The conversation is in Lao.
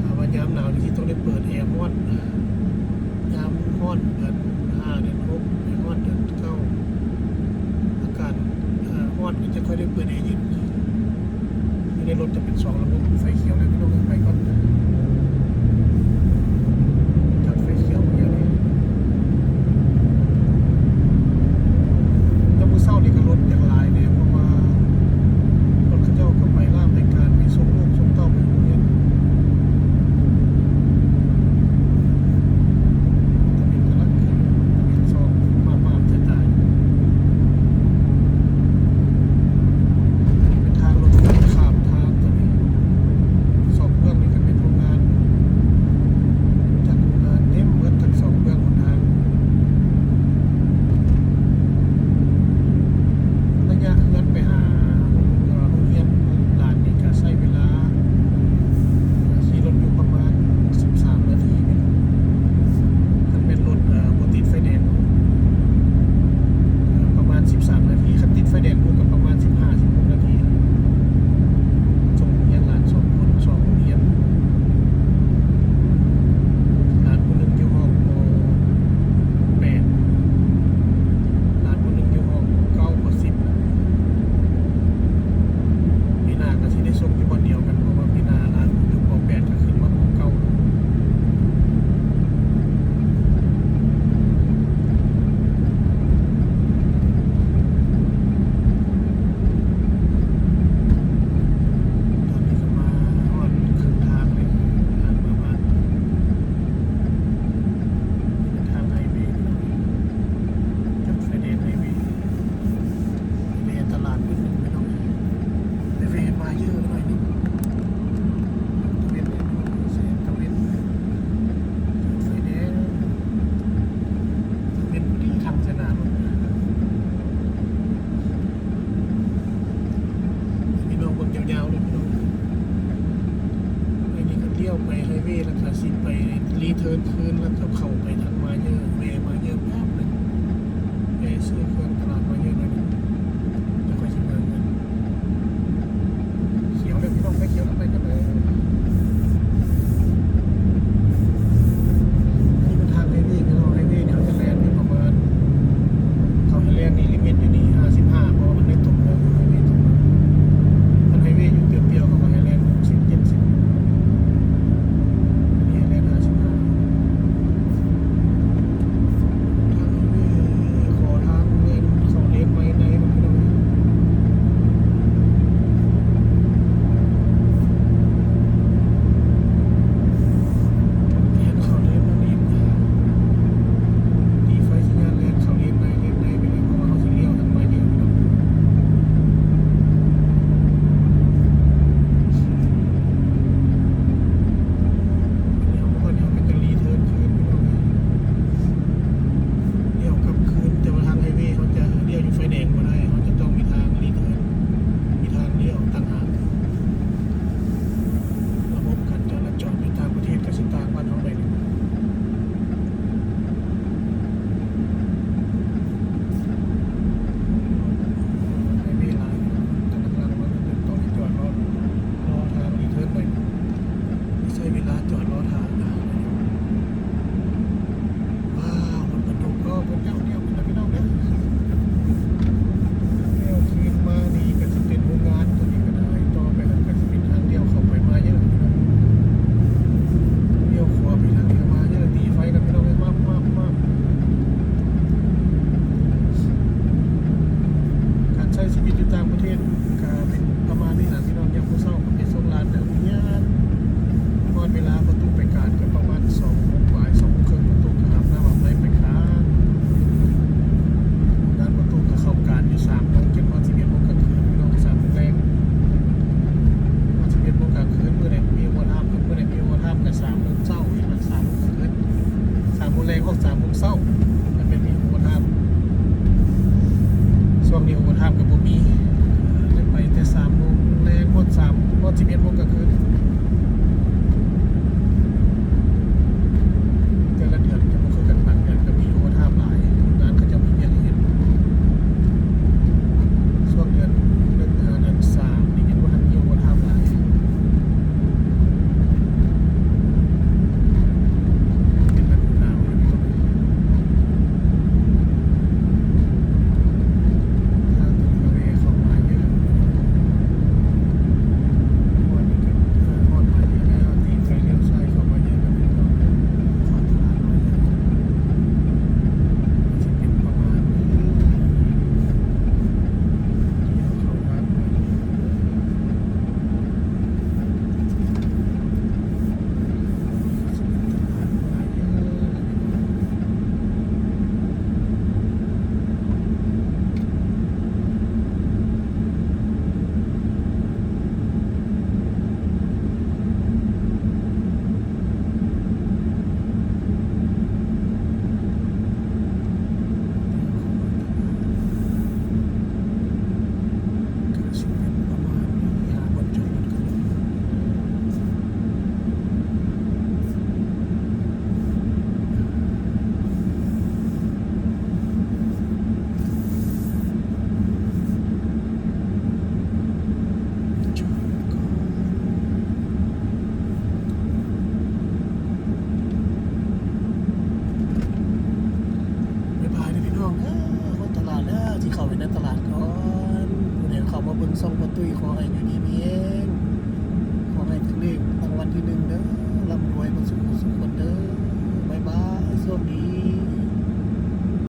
ຖ້າວ່າຍາມໜາວນີ້ຊິຕ້ອງໄດ້ເປີດແອຮ້ອນ, ຍາມຮ້ອນເດືອນຫ້າເດືອນຫົກໄປຮອດເດືອນເກົ້າ ອາກາດ ເອີ ຮ້ອນກໍຈະຄ່ອຍໄດ້ເປີດແອເຢັນ. ຢູ່ໃນລົດຈະເປັນສອງລະບົບ. ໄຟຂຽວແລ້ວ ພີ່ນ້ອງເອີຍ ໄປກ່ອນ. ຕັດໄຟຂຽວແລ້ວນີ້ ແຕ່ມື້ເຊົ້ານີ້ກໍລົດຍັງຫຼາຍແດ່ ເພາະວ່າລົດເຂົາເຈົ້າກໍໄປລາມໄປການ ໄປສົ່ງລູກສົ່ງເຕົ້າໄປໂຮງຮຽນ. ຕະເວັນກຳລັງຂຶ້ນ ຕະເວັນສອງ ມາບໆ ຈະຕາຍ. ເປັນທາງລົດໄຟຂ້າມທາງຕົວນີ້. ສອງເບື້ອງນີ້ກໍເປັນໂຮງງານ, ຈາກໂຮງງານເຕັມເບິດທັງສອງເບື້ອງຫົນທາງ. ໄລຍະເຮືອນໄປຫາ ເອີ ໂຮງຮຽນຫຼານນີ້ກໍໃຊ້ເວລາ ຂີ່ລົດຢູ່ປະມານສິບສາມນາທີ. ຄັນແມ່ນລົດ ເອີ ບໍ່ຕິດໄຟແດງ ເອີ ປະມານສິບສາມນາທີ, ຄັນຕິດໄຟແດງພຸ້ນກໍປະມານສິບຫ້າ ສິບຫົກນາທີ. ສົ່ງໂຮງຮຽນຫຼານສອງຄົນ ສອງໂຮງຮຽນ. ຫຼານຜູ້ໜຶ່ງຢູ່ຫ້ອງ ປໍແປດ, ຫຼານຜູ້ໜຶ່ງຢູ່ຫ້ອງເກົ້າ ປໍສິບ. ປີໜ້າກໍຊິໄດ້ສົ່ງຢູ່ບ່ອນດຽວກັນ, ເພາະວ່າປີໜ້າຫຼານຢູ່ ປໍແປດ ກໍຂຶ້ນມາ ປໍເກົ້າ. ຕອນນີ້ກໍມາຮອດເຄິ່ງທາງແລ້ວ, ທາງມາບ້ານ ທາງໄຮເວ ພີ່ນ້ອງ, ຈາກໄຟແດງໄຮເວ ໄປແວ່ຕະຫຼາດໜ້ອຍໜຶ່ງ ພີ່ນ້ອງ, ໄປແວ່ມາເຢີໜ້ອຍໜຶ່ງ. ຕະເວັນ ແສງຕະເວັນ ໄຟແດງ ຕະເວັນພໍດີ ທັງສະໜາມ ພີ່ນ້ອງເບິ່ງຍາວໆເລີຍ ພີ່ນ້ອງ. ອັນນີ້ກໍລ້ຽວໄປໄຮເວ ແລ້ວກໍຊິໄປຣີເທີນຄືນ ແລ້ວກໍເຂົ້າໄປທາງມາເຢີ, ແວ່ມາເຢີແປັບໜຶ່ງ, ແວ່ຊື້ເຄື່ອງຕະຫຼາດມາເຢີໜ້ອຍໜຶ່ງ ແລ້ວຄ່ອຍຊິເມືອເຮືອນ. ຂຽວແລ້ວ ພີ່ນ້ອງ, ໄຟຂຽວແລ້ວ ໄປກັນເລີຍ. ອັນນີ້ເປັນທາງໄຮເວ ພີ່ນ້ອງ, ໄຮເວນີ້ເຮົາຈະແລ່ນຢູ່ປະມານ ເຂົາໃຫ້ແລ່ນນີ້ ລິມິດຢູ່ນີ້ຫ້າສິບຫ້າ ເພາະວ່າມັນໄດ້ຕົກເມືອງ, ໄຮເວຕົກເມືອງ. ຄັນໄຮເວຢູ່ປຽວໆ ເຂົາກໍໃຫ້ແລ່ນຫົກສິບ ເຈັດສິບ, ອັນນີ້ໃຫ້ແລ່ນຫ້າສິບຫ້າ. ທາງໄຮເວ ຂໍທາງແລ່ນເຂົ້າເລ ເບິ່ງຊ່ອງພໍ່ຕຸ້ຍ ຂໍໃຫ້ຢູ່ດີມີແຮງ ຂໍໃຫ້ຖືກເລກລາງວັນທີໜຶ່ງເດີ ລ່ຳລວຍເບິດສູ່ຜູ້ສູ່ຄົນເດີ ບາຍບາຍ ໂຊກດີ.